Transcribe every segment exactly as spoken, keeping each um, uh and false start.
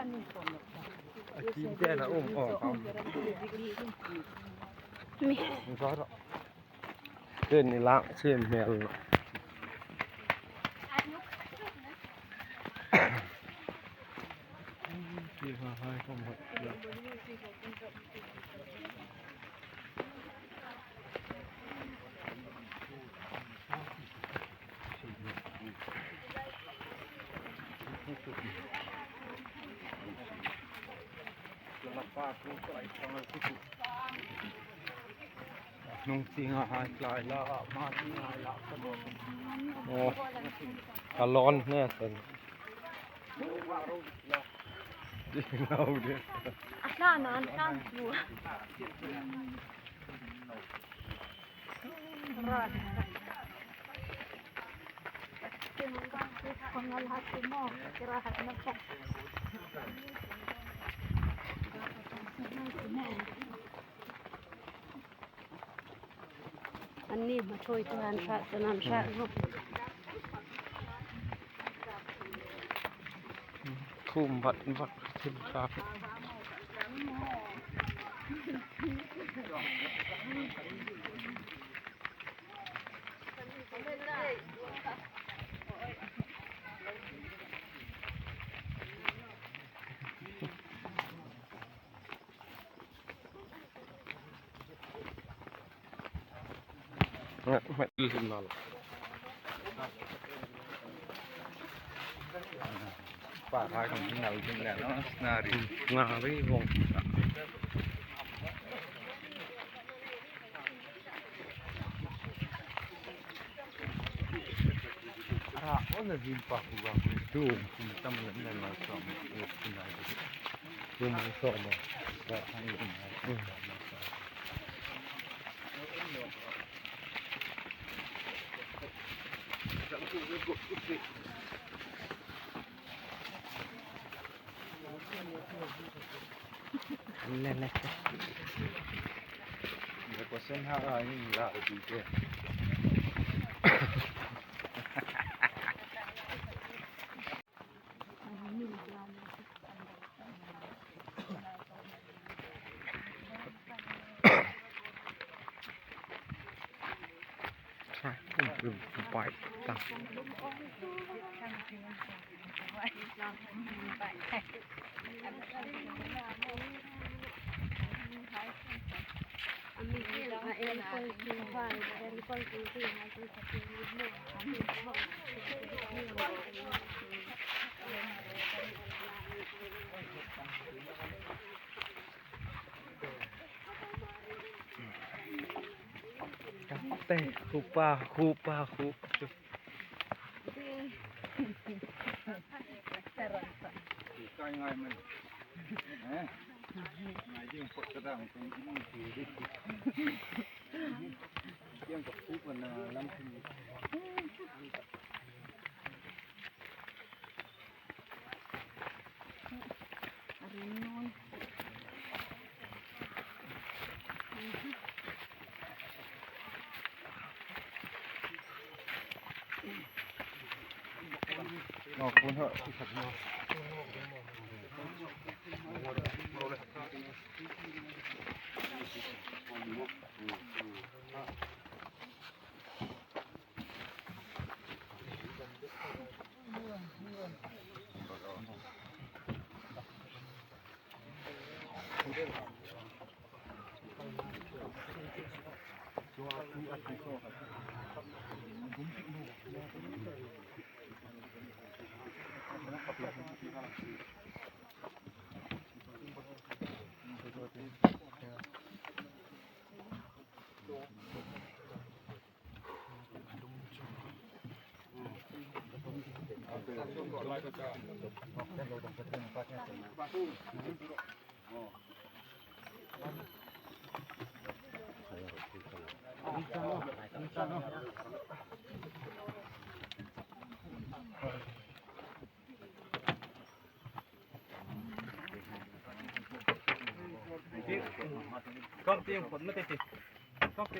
A kim te na um, oh, oh. Mi. Hung sa ro. Ken ni lang, siem hmel. Ki ha hai kom hot. Nung ti nga hai tlai la, ma ti nga la ka bo. Oh, ka lawn ne sen. Ti nga u de. A hlan an hlan tu. Anni hma ṭhuoi tu an ṭha, chun an ṭha. Khum vat vat thil ṭha. Pa, pa, kan ngal din la, no? Snari. Ngari vong. Ara, ona vin pa ku ga. Tu, kum tam le na na som. Kum som. Ba, hang kum. Lele. Nda ko sen ha a in la o ti ke. Te, hupa, hupa, hupa. Kai ngai men. Eh? Ngai jing pot ka dang, kung imang tu di. Yang ka pu ka na lam tu. Kom ti, kom na ti. Kom ti.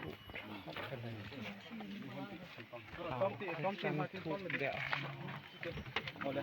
Kom ti, kom ti, ma ti, kom na ti. Ole.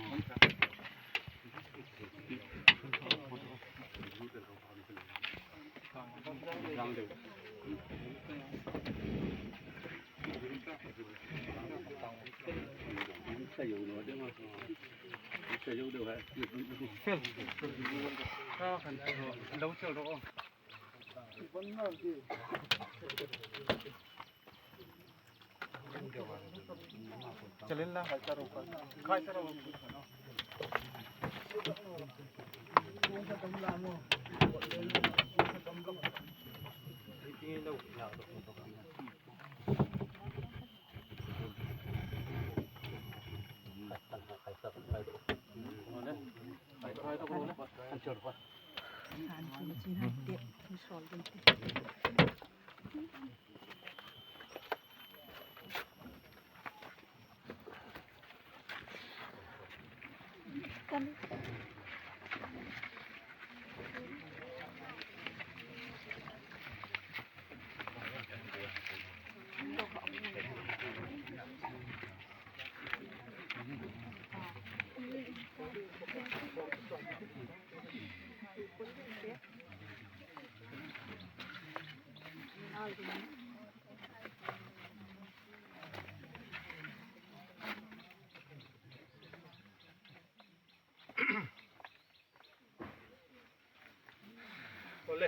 Awle,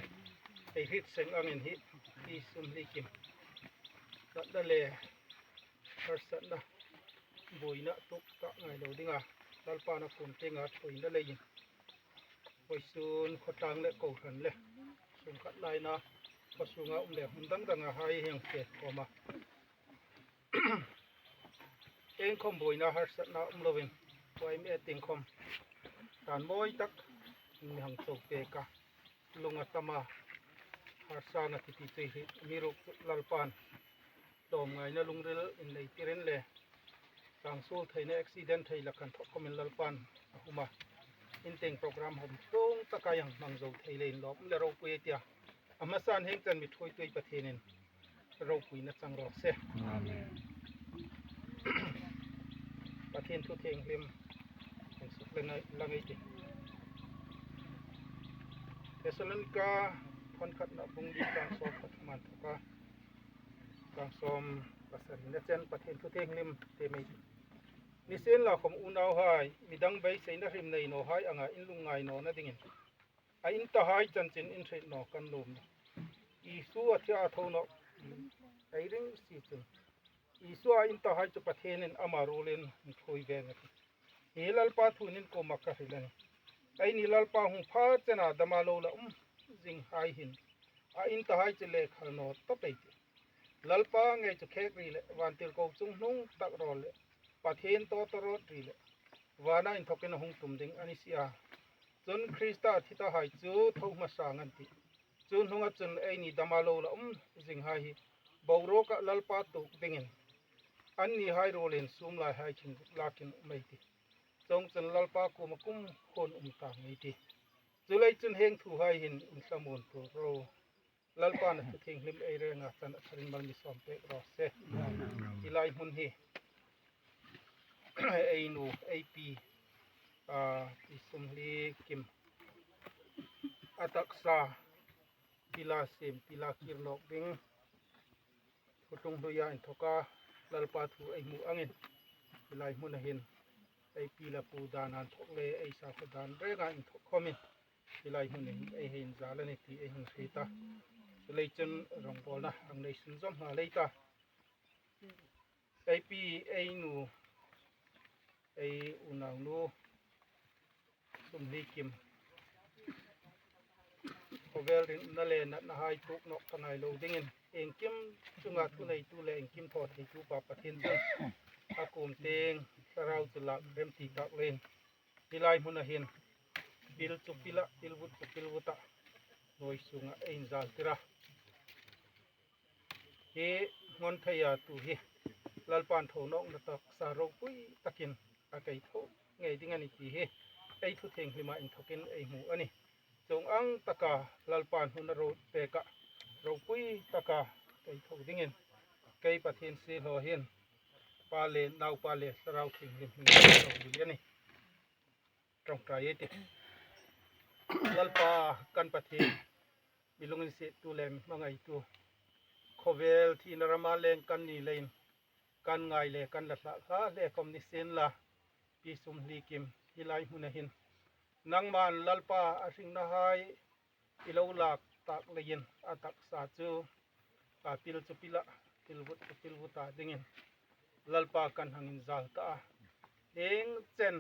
ei hriet seng angin hi, hi Sumhlikim natna le harsatna, buoina tuok tak ngai lo dinga, Lalpan a kuom tienga ṭhuoina leiin, vawisun khawtlang le kohran le, sungkhat laina, khaw sunga um le hmun dang danga hai hieng fe khawma. Iengkhawm buoina harsatna um lovin, Y M A tieng khawm tan mawi tak mi hang chau pek a, lung a tam a, harsa a ti ti chu hi, amiruokchu Lalpan tlawmngaina lungril inneitir in le, tlangsuol theina accident thei la khan thawk khawmin Lalpan a hum a, in tieng program hawm tlung taka hang hmang zo thei leiin lawm le ropui ei tia, a hmasan hieng chen mi ṭhuoitu Pathienin ropuina chang raw se. Amen. Pathien thu thienghlim insuk le ngai, la ngai ti. Thessalonika thawnna bung li chang sawm pathum inthoka chang sawm pasarina chen Pathien thu thienghlim te mei ti. Nisienlakhawm unauhai, midang beiseina hrim nei nawhai anga in lungngai nawna dingin, a intahai chanchin in hriet naw kan nuom nawh. Isu a thi a tho nawh, ei ring si chun, Isua intahai chu Pathienin ama ruolin mi ṭhuoi ve a tih. Hi Lalpa thu in in kuoma ka hril a nih. Eini Lalpa hung pha chena dama lo la um zinghai hin, a intahai chu le khal naw tawp ei tih. Lalpa ngei chu khek ri le, vantirko chunghnung tak rawl le, Pathien tawtawrawt ri le, vana inthokin a hung tum ding a ni si a. Chun Krista a thi tahai chu tho hmasa ang an tih. Chu hnunga chun eini dama lo la um zinghai hi, boruoka Lalpa tuok dingin, annihai ruolin sum laihai khin lakin um ei tih. Chuongchun Lalpa kuoma kumkhuoin um ta ang ei tih. Chuleiin chun hieng thuhai hin inthlamuon tuor ro. Lalpan a thu thienghlim ei renga chan a tharin mal mi sawm pek raw se. Hi lai hmun hi, ei nu, ei pi, a, Pi Sumhlikim, a taksa, pila siem, pila kir nawk ding, thutlung hluia inthoka Lalpa thu ei hmu angin, hi lai hmuna hin, ei pi le pu dan inthok le, ei sakhuo dan renga inthok khawmin, hi lai hmun hin ei hei inzal a nih ti ei hung hriet a. Chuleiin chun rongbawlna hang nei sunzawm nghal ei ta. Ei pi, ei nu, ei unaunu, Sumhlikim, khawvel ringna le natnahai tuok nawk ta ngai lo dingin, iengkim chunga thuneitu le iengkim thaw theitu Pa Pathien chun, a kuom tieng thlarau chu lak remti tak leiin, hi lai hmuna hin, pil chu pila, pilvut chu pilvuta, hnuoi sunga ei inzaltir a. Hi nghawng theia tu hi, Lalpan tho nawkna taksa ropui takin a kei tho ngei ding a nih ti hi, ei thu thienghlima inthokin ei hmu a nih. Chuong ang taka Lalpan hun a ro peka, ropui taka kei tho dingin, kei Pathien siehlaw hin, Pa le Naupa le Thlarau Thienghlim hmingin ka hril a nih. Ṭawngṭai ei tih. Lalpa kan Pathien, I lunginsiettu le mi hmangaitu, khawvel thina rama leng kan ni leiin kan ngai le kan la hla hla le khom ni sien la, Pi Sumhlikim, hi lai hmuna hin nangman Lalpa, a hringnahai i lo lak tak leiin a taksa chu a pil chu pila, pilvut chu pilvuta dingin Lalpa kan hang inzal ta a. Hieng chen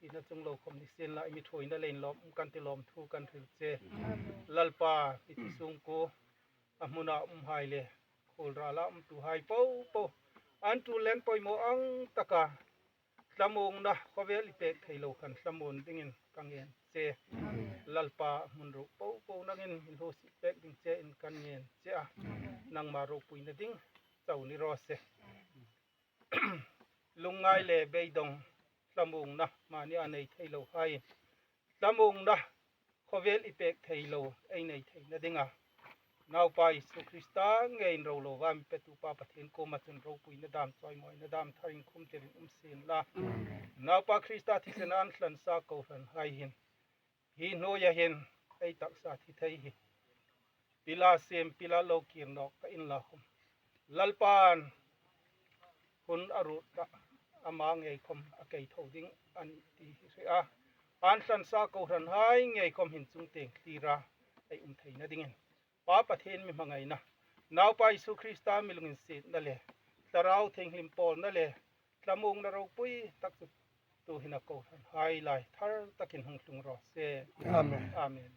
thina chung lo khom ni sien la, i mi thuoina leiin lawm kan ti, lawmthu kan hril che. Lalpa, i ti sungkuo a hmuna umhai le khuolrala umtuhai popo, an tul len poimaw ang taka thlamuongna khawvel i pek thei lo khan thlamuon dingin ka ngen che. Lalpa, hmun ruok popo nangin i hluosit pek ding che in kan ngen che a. Nangma ropuina ding chau ni raw se. Lungngai le beidong thlamuongna mani a nei thei lo hai, thlamuongna khawvel i pek thei lo ei nei theina dinga Naupa Isu Krista ngeiin ro lo va mi petu Pa Pathien kuoma chun ropuina dam, chawimawina dam tharin khum tirin um sien la. Naupa Krista thisena an thlansa kohranhai hin hi hnuoia hin ei taksa thi thei hi pila siem, pila lo kir nawk ka inla khom, Lalpan hun a ruot ta, ama ngei khom a kei tho ding a nih ti hi hre a. An thlansa kohranhai ngei khom hin chungtieng tlira ei um theina dingin Pa Pathien mi hmangaina, Naupa Isu Krista mi lunginsietna le Thlarau Thienghlim pawlna le thlamuongna ropui tak chu tuhin a kohranhai lai thar takin hung tlung raw se. Amen. Amen.